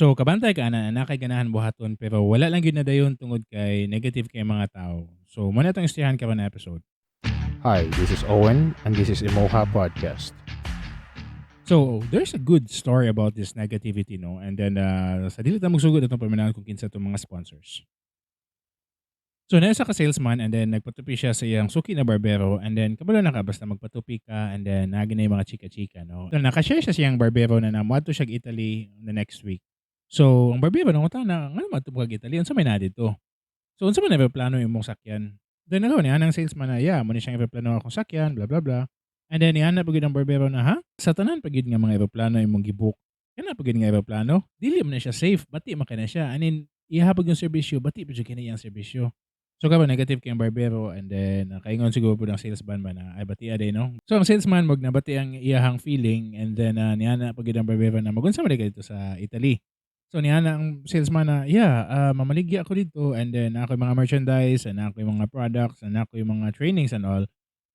So kabantay ka ana na kay ganahan buhaton pero wala lang gyud na dayon tungod kay negative kay mga tao. So mao na atong istoryahan karon na episode. Hi, this is Owen, and this is Emoha Podcast. So there's a good story about this negativity, no? And then sa dili ta magsugod, atong paminawan kung kinsa itong mga sponsors. So naa sa ka salesman and then nagpatupi siya sa iyang suki na barbero and then kabalo na ka basta magpatupi ka and then naa na yung mga chika-chika, no? So nakashare siya siyang barbero na namuadto siya Italy the next week. So ang barbero nangutana, "Ngano moadto kag Italy? Unsa may naa didto? So unsa man plano imong sakyan?" Then ano niya ang salesman na, "Yeah, mao ni siyang eroplano akong sakyan, blah blah blah." And then niana pa gyud ang barbero na, "Ha? Sa tanan pa gyud nga mga eroplano imong gibook, kana pa gyud nga eroplano, dili man na siya safe, bati man kay na siya. I mean, iha pa gyud serbisyo, bati pa jud kini iyang serbisyo." So karon negative kay ang barbero and then kaingon siguro pud ang salesman ba na ay bati diay, no. So ang salesman mag nabati ang iyahang feeling and then niana pa gyud ang barbero na, "Magunsa man ka didto sa Italy?" So niana ang salesman na, "Yeah, mamaligya ako didto and then ako mga merchandise and ako mga products and ako mga trainings and all."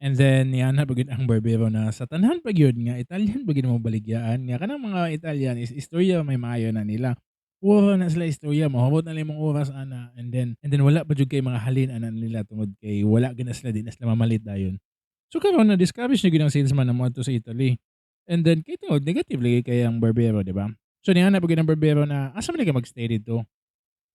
And then niana pa gyud ang barbero na, "Sa tanan pa gyud nga Italian pa gyud mo baligyaan nga kanang mga Italian is istorya may maayo na nila. Puro na sila istorya, mahurot na lang imong oras ana and then wala pa jud kay mga halin ana nila tungod kay wala gyud na sila, di na sila mamalit dayon." So karon na discourage na gyud ang salesman na moadto sa Italy. And then kay tungod negative lagi kay ang barbero, di ba? So niana pa gyud ang barbero na, "Asa man ka magstay didto?"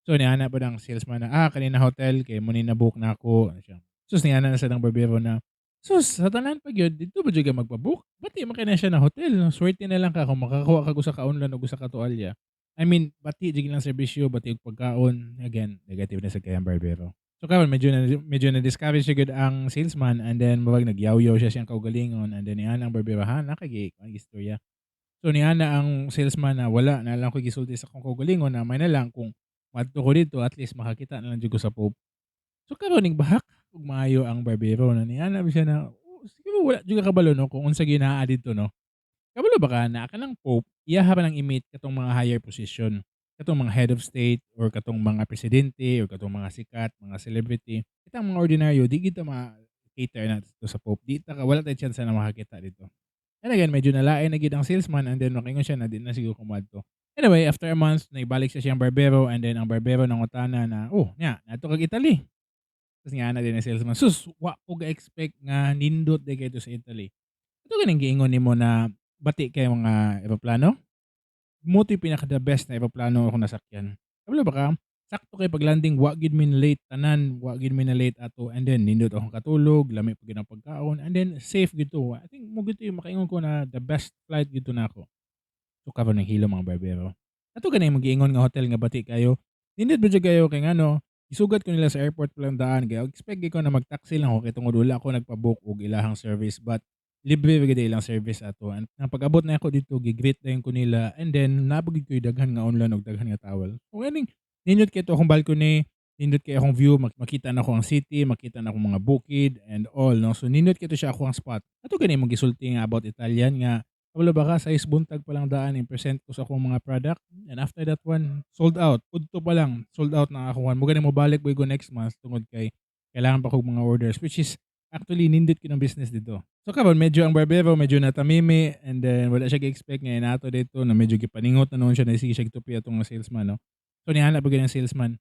So niana pa ang salesman na, "Ah, kanina hotel kay mo ni na-book na ako." Ano siya. So niana na sa ang barbero na, "Sus, sa tanan pa gyud didto ba jud ka magpa-book? Bati man kay na siya na hotel. Swerte na lang ka kung makakuha ka usa ka unlan o usa ka tuwalya. I mean, bati jud ilang serbisyo, bati og pagkaon." Again, negative na sa kayang barbero. So karon medyo na discourage siya gud ang salesman and then murag nagyaw-yaw siya siyang kaugalingon and then niana ang barbero, "Ha, nakagi ang istorya." So niana ang salesman na, "Wala na lang ko gisulti sa akong kaugalingon na may na lang kung moadto ko didto, at least makakita na lang jud ko sa Pope." So karon ning bahak og maayo ang barbero na niana ba siya na, oh, siguro wala jud ka kabalo, no, kung unsa gyud naa didto, no. Kabalo ba ka na kanang Pope iyaha pa nang i-meet katong mga higher position, katong mga head of state or katong mga presidente or katong mga sikat, mga celebrity. Kitang mga ordinaryo di gyud ta ma-cater na didto sa Pope. Di ta ka wala tay chance na makakita didto. And again, medyo nalain na gyud ang salesman and then makaingon siya na di na siguro ko moadto. Anyway, after a month, naibalik siya siyang barbero and then ang barbero nangutana na, "Oh, nya, naadto kag Italy." Tapos nga na din ang salesman, "Sus, wa ko ga-expect nga nindot diay kaayo sa Italy. Ato ganing giingon nimo na bati kay mga eroplano? Mao to'y pinaka the best na eroplano akong nasakyan. Kabalo ba ka? Sakto kay paglanding, wa gyud mi late tanan, wa gyud mi na late ato and then nindot akong katulog, lami pa gyud ang pagkaon and then safe gyud to. I think mao gyud to yung makaingon ko na the best flight gyud to nako." So karon nang hilom ang barbero. "Ato gani imong giingon nga hotel nga bati kayo. Nindot ba jud kayo kay ngano? Isugat ko nila sa airport pa lang daan kay expect gyud ko na mag-taxi lang ko kay tungod wala ko nagpa-book og ilahang service, but libre ra gyud ilang service ato. And ang pag-abot na ako didto, gi-greet dayon ko nila and then naa pa gyud koy daghan nga unlan og daghan nga towel. Kung aning nindot kay to akong balcony, nindot kay akong view, makita nako ang city, makita nako mga bukid and all, no. So nindot kay to siya ako ang spot. Ato gani imong gisulti nga about Italian nga kabalo ba ka sa buntag pa lang daan i-present ko sa akong mga product and after that one sold out. Udto pa lang sold out na ako. Mo gani mo balik ko next month tungod kay kailangan pa kog mga orders," which is actually nindot kaayo ng business didto. So karon medyo ang barbero medyo natamimi and then wala siya gi-expect nga inato didto na medyo gipaningot na noon siya na sige siya gitupi atong salesman, no. So niana pa gyud ang salesman.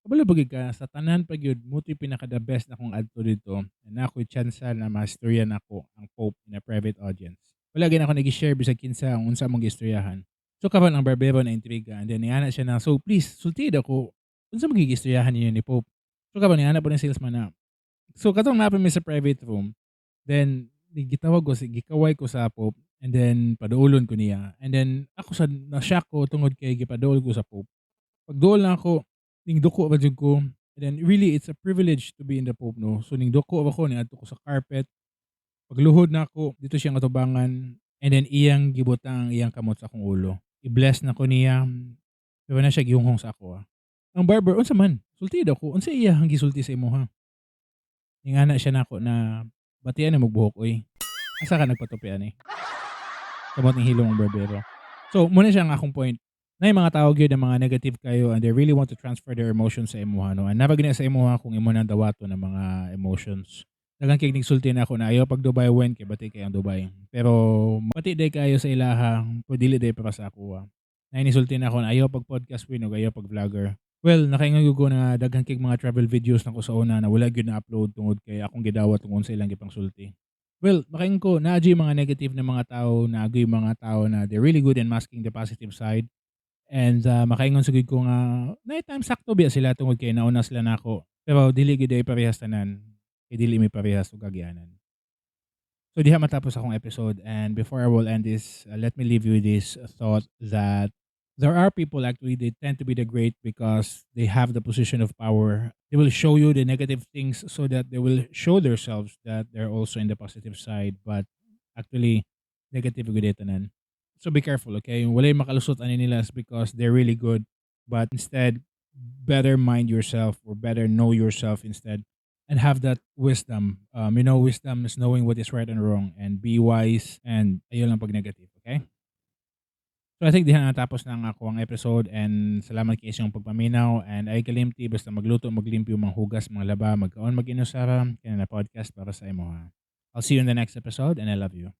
"Kabalo ba gyud ka sa tanan pa gyud mao to'y pinaka the best na akong adto didto and naa ko'y tsansa na maistorya nako ang Pope in a private audience. Wala gyud ako nag-share bisag kinsa ang unsa among giistoryahan." So karon ang barbero na intriga and then niana siya na, "So please sulti ako unsa man giistoryahan ninyo ni Pope?" So karon niana po ng salesman na, "So katong naa pa mi sa private room, then gitawag ko si gikaway ko sa Pope and then paduolon ko niya and then ako sa na-shock ko tungod kay gipaduol ko sa Pope. Pagduol nako, ning duko ra jud ko and then really it's a privilege to be in the Pope, no. So ning duko ra ko niadto ko sa carpet. Pagluhod nako didto siyang atubangan and then iyang gibutang ang iyang kamot sa akong ulo. I-bless nako niya pero na siya gihunghong sa ako." Ang barber, "Unsa man? Sulti daw ko, unsa iyang gisulti sa imoha?" Ningana siya nako na, "Batian na buhok oy. Asa ka nagpatupi ani?" Samot ning hilom ang barbero. So mao na siya ang akong point. Naay mga tao gyud na mga negative kayo and they really want to transfer their emotions sa imuha, no. And naa gyud na sa imuha kung imo nang dawaton ang mga emotions. Daghan kay nigsulti nako na ayaw pag Dubai when kay bati kay ang Dubai. Pero bati diay kaayo sa ilaha, pero dili diay para sa akoa. Na inisulti na ako na ayaw pag podcast win o ayaw pag vlogger. Well, nakaingon ko na daghan kay mga travel videos nako sa una na wala gyud na upload tungod kay akong gidawat tungod sa ilang gipangsulti. Well, makaingon ko naa gyud mga negative na mga tao, naa gyud mga tao na they're really good in masking the positive side. And makaingon sa gud ko nga naay time sakto biya sila tungod kay nauna sila nako. Pero dili gyud ay parehas tanan. Kay dili mi parehas og agyanan. So diha matapos akong episode, and before I will end this, let me leave you with this thought that there are people, actually, they tend to be the great because they have the position of power. They will show you the negative things so that they will show themselves that they're also in the positive side, but actually negative gud tanan. So be careful, okay? Walay makalusot ani nila is because they're really good, but instead better mind yourself or better know yourself instead and have that wisdom. Wisdom is knowing what is right and wrong, and be wise and ayaw lang pag negative, okay? So I think diha natapos na ang ako ang episode, and salamat kay inyong pagpaminaw, and ay kalimti basta magluto, maglimpyo, manghugas, manglaba, magkaon, mag-inusara, kaya na podcast para sa imo ha. I'll see you in the next episode, and I love you.